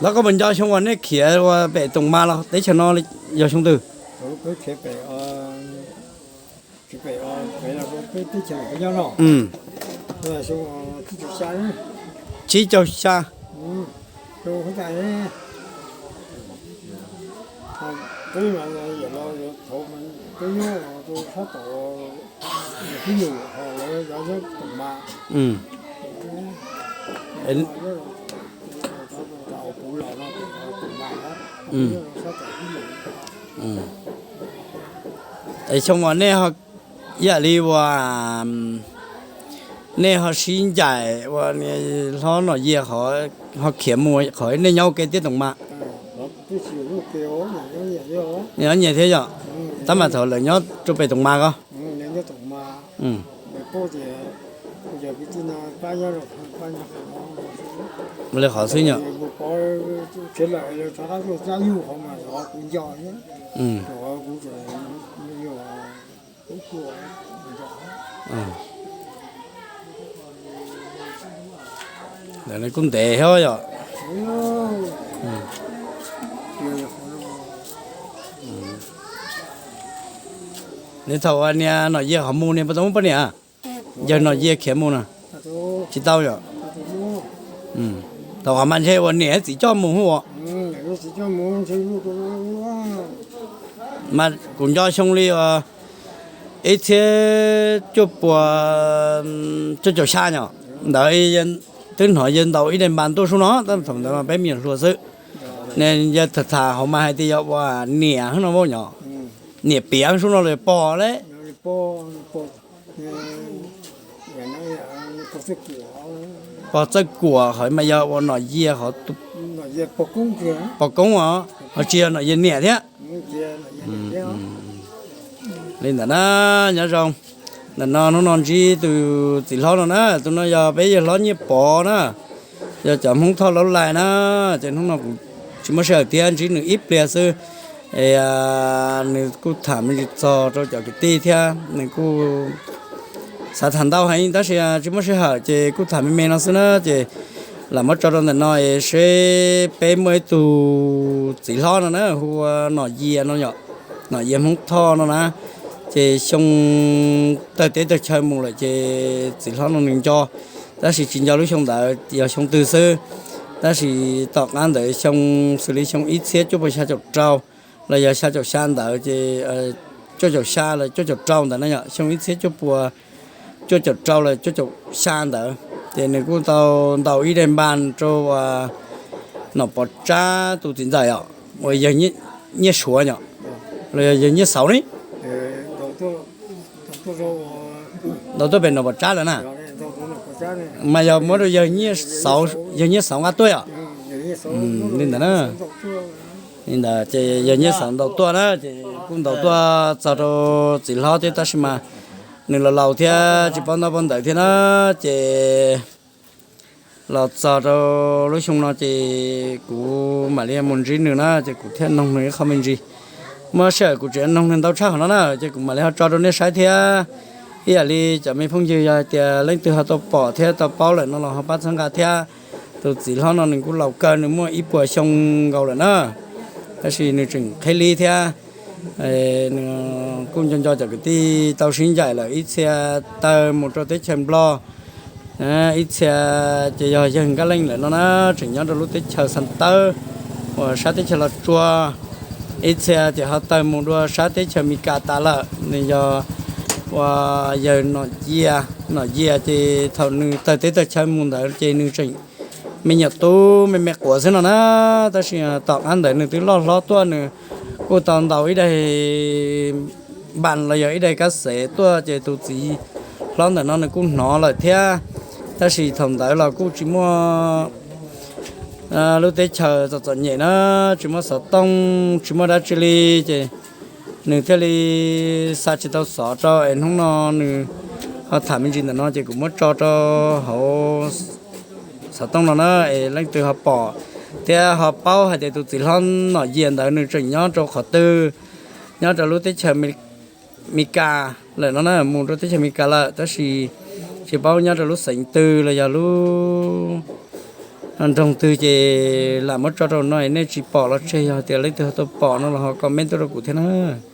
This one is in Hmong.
Lawv, koj puas nco xyoo uas nej khiav ua pem Toom Mas los teb chaws no yog xyoo twg? Tsib caug xya. Es xyoo uas nej, yam li uas nej ho sib ncaim ua hlob Nom Yias ho khiav mus qhov nej nyob ua ke tiaj Toom Mas, nyob nyias thiab yom? Tab mas thaum lawv nyob rau pem Toom Mas ko. Li qhov xwb yom. Ntawm no kuj ntev thiab yom. Nws thaum uas niag Nom Yias qhov mus niag puas tau muaj poj niam? Yawg Nom Yias khiav mus na, tsis tau yom. Thaum qhov mas ntshe uas niam txiv coj mus hu ua. Mas kuv nco xyoo li uas ib txhiab cuaj puas cuaj caum xya yom. Ntawd twb hnov yawg ntaus ib daim npas tuaj sub no, tab thaum ntawd mas peb me nyuam hluas xwb. Ne yawg tham tham hauv mas hais tias yog ua niam no nyom, niam piav sub no los pog le. Pog Txawj Kuam qhov mas yog ua Nom Yias qhov, pog koob os, ho tsis yog Nom Yias niam thiab. Li ntawd na, nyob zoo. Ntawm no hnub no ntsib tus txiv hlob no na, tus no yog peb yawg hlob Nyiaj Pov na, yog cov Hmoob Thoj Laub Lais na. Ces hnub no kuv tsis muaj sij hawm thiab, ntsib nws ib pliag xwb. Nws kuj tham me ntsis txog rau cov kwv tij thiab, nws kuj xav tham ntau heev tab sis tsis muaj sij hawm ces kuj tham me me no xwb na. Ces lam muab tso rau ntawm no es seb peb muaj ib tug txiv hlob no na hu ua Nom Yias no yom, Nom Yias Hmoob Thoj no na. Ces xyoo tawg teb tawg chaw mus lawm ces txiv hlob no nws nco, tab sis tsis nco lub xyoo ntawd yog xyoo twg xwb. Tab sis tom qab ntawd xyoo xws li xyoo ib txhiab cuaj puas xya caum rau los yog xya caum xya ntawd ces, cuaj caum xya los cuaj caum rau ntawd na yom, xyoo ib txhiab cuaj puas cuaj caum rau los cuaj caum xya ntawd, ces nws kuj tau ntaus ib daim npas rau Nom Pov Tsab tus txiv ntxawm os, uas yog Nyiaj Suav yom, los yog yawg Nyiaj Xauv ne. Ntaus tuaj pem Nom Pov Tsab lawm na. Mas yog muab rau yawg Nyiaj Xauv nqa tuaj yom. Li ntawd na. Li ntawd ces yawg Nyiaj Xauv ntaus tuaj na, ces kuj ntaus tuaj txog rau txiv hlob thiab tab sis mas nws los laus thiab tsis paub ntaub paub ntawv thiab na. Ces los txog rau lub xyoo no ces kuv mam li mus ntsib nws na, ces kuv thiaj noog nws ib qho me ntsis. Muaj sij hawm kuv tseem noog nws ntau tshaj qhov no na, ces kuv mam li ho tso rau nej saib thiab. Ib yam li cov me phooj ywg yog hais tias leej twg ho tau pom thiab tau paub lawm no los ho pab txhawb nqa thiab. Tus txiv hlob no nws kuj laus kawg, nws muaj ib puas xyoo nkaus lawm na, tab sis nws tseem qhib lib thiab. Nws kuj nco nco cov kwv tij tau sib ncaim lawm, ib txhia tawg mus rau teb chaws Nplog, ib txhia ces yog yawg Nkaj Leej lawm no na, tseem nyob rau lub teb chaws Xas Tawb uas sab teb chaws Los Tsuas, ib txhia ces ho tawg mus dua sab teb chaws Amelikas tas lawm. Nws yog ua yawg Nom Yias, Nom Yias ces thaum nws tawg teb tawg chaw mus ntawd ces nws tseem me nyuam tub me me quav xwb no na, tab sis tom qab ntawd nws twb loj hlob tuaj, nws kuj tau ntaus ib daim npas los yog ib daim kab xev tuaj ces tus txiv hlob ntawm no nws kuj hnov lawm thiab. Tab sis thaum ntawd los kuj tsis muaj lub teb chaws txom txom nyem na, tsis muaj xov tooj tsis muaj dab tsi li, ces nws thiaj li xa tsis tau xov rau es hnub no nws ho tham me ntsis ntawm no ces kuv muab tso rau hauv xov tooj no na, es leej twg ho pom thiab ho paub hais tias tus txiv hlob Nom Yias ntawd nws tseem nyob rau qhov twg, nyob rau lub teb chaws Amelikas lawm no na, mus rau teb chaws Amelikas lawm tab sis tsis paub nyob rau lub xeev twg los yog lub Nroog twg ces lam muab tso rau no, nej tsis pom los tseg, yog tias leej twg ho tau pom no los ho comment tuaj rau kuv thiab na.